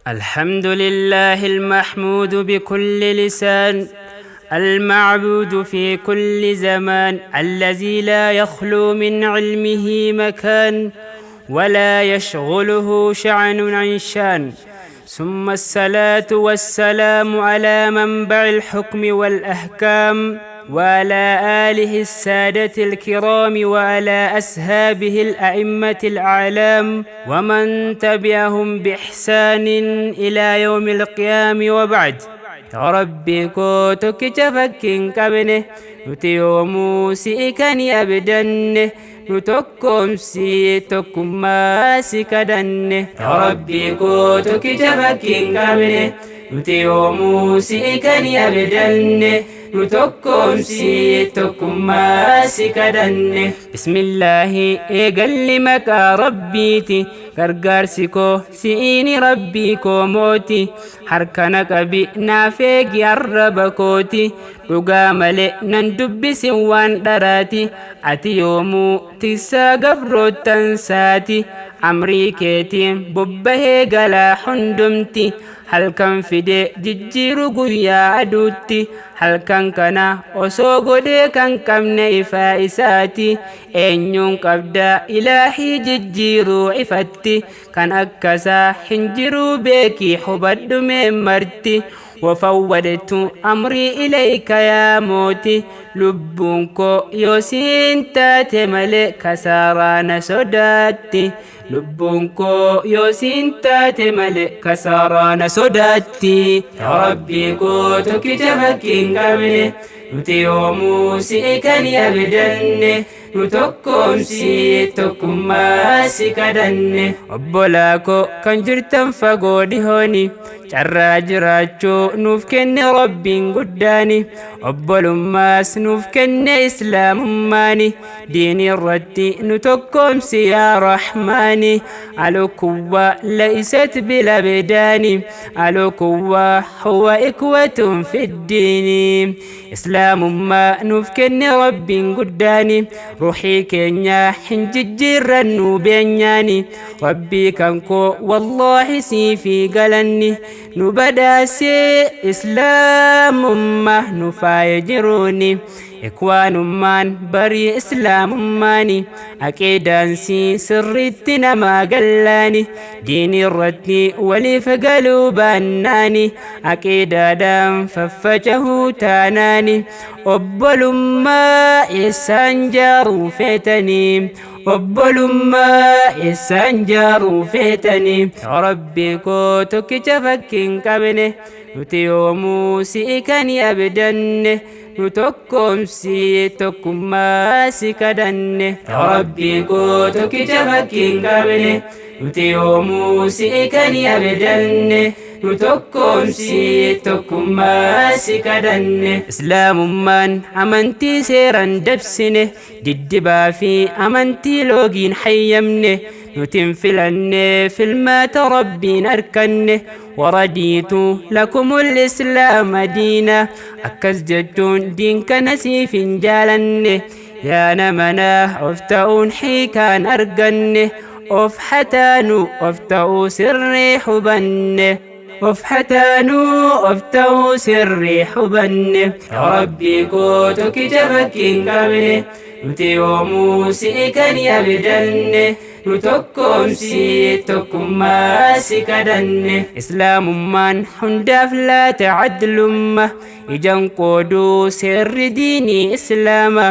الحمد لله المحمود بكل لسان، المعبود في كل زمان، الذي لا يخلو من علمه مكان ولا يشغله شأن عن شان. ثم الصلاة والسلام على منبع الحكم والأحكام، وعلى آله السادة الكرام، وعلى أصحابه الأئمة الأعلام، ومن تبعهم بإحسان إلى يوم القيام، وبعد. Rabbi koo tokkicha fakkii hin qabne, nuti yoomuu si'i kan abdanne, nu tokkoomsi, tokkummaa si kadhanne. Rabbi koo tokkicha fakkii hin qabne, nuti yoomuu si'i kan abdanne, nu tokkoomsi, tokkummaa si kadhanne. Bismillaahi, eegalli maqaa Rabbiiti. Gargaarsi koo si'iini, Rabbii koo mooti. Harka na qabi, naaf eegi arraba kooti. Dhugaa malee nan dubbisin waan dharaati. Ati yoomuu tiksaa gabroottansaati. Amrii keetiin bobbahee galaa hundumti. Halkan fidee jijjiiru guyyaa aduutti. Halkan kana osoo godhee kan qabne ifaa isaati. Eenyuun qabdaa ilaahii jijjiiruu ifatti? Kan akkasaa hin jiruu, beekii hubadhu mee marti. وفوضت أمري إليك يا موتي. Lubbuun koo yoo siin taate malee kasaaraana sodaatti. Lubbuun koo yoo siin taate malee kasaaraana sodaatti. Rabbii koo tokkicha fakkii hin qabne, nuti yoomuu si'i kan abdanne, nu tokkoomsi, tokkummaa si kadhanne. Obbolaa koo kan jirtan fagoo dhihooni, carraa jiraachuu nuuf kenne Rabbiin guddaani. Obbolummaas nuuf kenne Islaamummaani. Diinii irratti nu tokkoomsi, yaa Rahmaani. الأخوة ليست بالأبدان، الأخوة هو إخوة في الدين. Islaamummaa nuuf kenne Rabbiin guddaani. Ruuxii keenya hin jijjiirrannu beenyaani. Rabbii kan koo, wallaahi siifii galanni. Nu badhaasee Islaamummaa, nu faaya jiruuni. Ikwaanummaan barii Islaamummaani. Aqiidaansii sirriitti namaa gallaani. Diinii irratti waliif galuu baannaani, aqiidaadhaan faffacahuu taanaani, obbolummaa eessaan jaaruu feetanii? Obbolummaa eessaan jaaruu feetanii? Rabbi koo tokkicha fakkii hin qabne, nuti yoomuu si'i kan abdanne, nu tokkoomsi, tokkummaa si kadhanne. Rabbi koo tokkicha fakkii hin qabne, nuti yoomuu si'i kan abdanne, nu tokkoomsi, tokkummaa si kadhanne. Islaamummaan amantii seeran dabsine, diddibaa fi amantii loogiin hayyamne. Nuti hin filanne filmaata Rabbiin arkanne. ورضيت لكم الإسلام دينا, akkas jechuun diin kana siif hin jaalanne. Yaa namanaa, of ta'uun hiikaan arganne. Of hataanu, of ta'uu sirrii hubanne. Of hataanuu, of ta'uu sirrii hubanne. Rabbii koo tokkicha fakkii hin qabne, nuti yoomuu si'i kan abdanne, nu tokkoomsi, tokkummaa si kadhanne. Islaamummaan hundaaf laata cadlumma. Ijaan qooduu seerri diinii Islaama.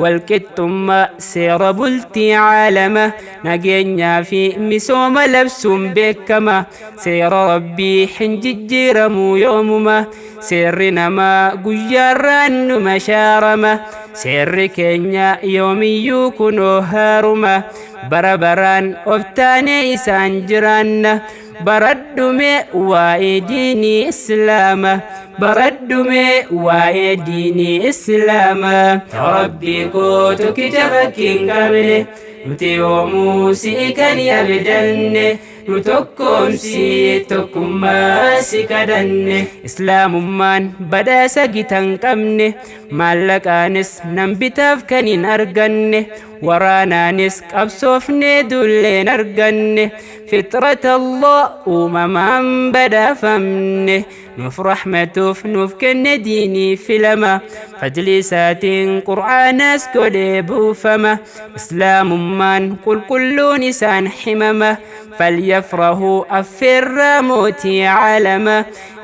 Walqixxummaa seera bultii caalama. Nageenyaa fi misooma labsuun beekama. Seera Rabbii hin jijjiiramuu yoomuma. Seerri namaa guyyaarraan numa shaarama. Seerri keenya yoomiyyuu kunoo haaruma. Bara baraan of taanee isaan jiraanna. Baradhume waa'ee diinii Islaama. Baradhu mee waa'ee diinii Islaamaa. Rabbii koo tokkicha fakkii hin qabne, nuti yoomuu si'i kan abdanne, nu tokkoomsi, tokkummaa si kadhanne. Islaamummaan badhaasa gita hin qabne, maallaqaanis nan bitaaf kan hin arganne, waraanaanis qabsoofnee duulleen arganne, fixrata Allah uumamaan badhaafamne, nuuf rahmatuuf nuuf kenne diinii filama, fadli isaatiin qur'aanaas godhee buufama. Islaamummaan qulqulluun isaan himama, falyafrahuu affeerraa mootii caalama.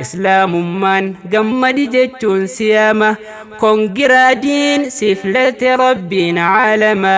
Islaamummaan gammadi jechuun siyaama, kongiraadiin siif laate rabbiin caalama,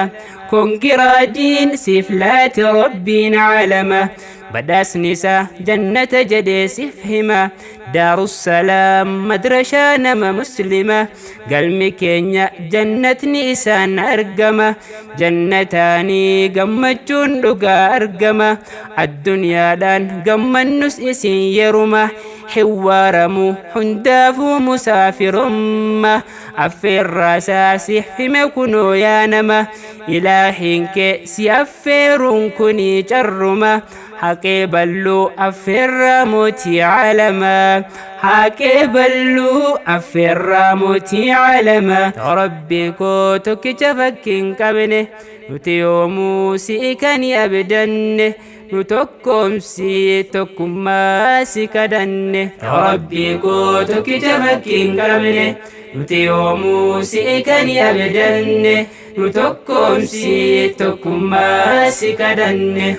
kongiraadiin siif laate rabbiin caalama. Badhaasni isaa jannata jedhee siif hima, daarussalaam madrashaa nama muslima. Galmi keenya jannatni isaan argama, jannataanii gammachuun dhugaa argama. Addunyaadhaan gammannus isin yeruma hiwwaaramu, hundaafuu musaafirumma. Affeerraasaa siif hime kunoo yaa nama, ilaahiin kee si affeeruun kunii carruma. Haqee balluu affeerraa mootii caalamaa, haqee balluu affeerraa mootii caalamaa. Rabbii koo tokkicha fakkii hin qabne, nuti yoomuu si'i kan abdanne, nu tokkoomsi, tokkummaa si kadhanne. Rabbii koo tokkicha fakkii hin qabne, nuti yoomuu si'i kan abdanne, nu tokkoomsi, tokkummaa si kadhanne.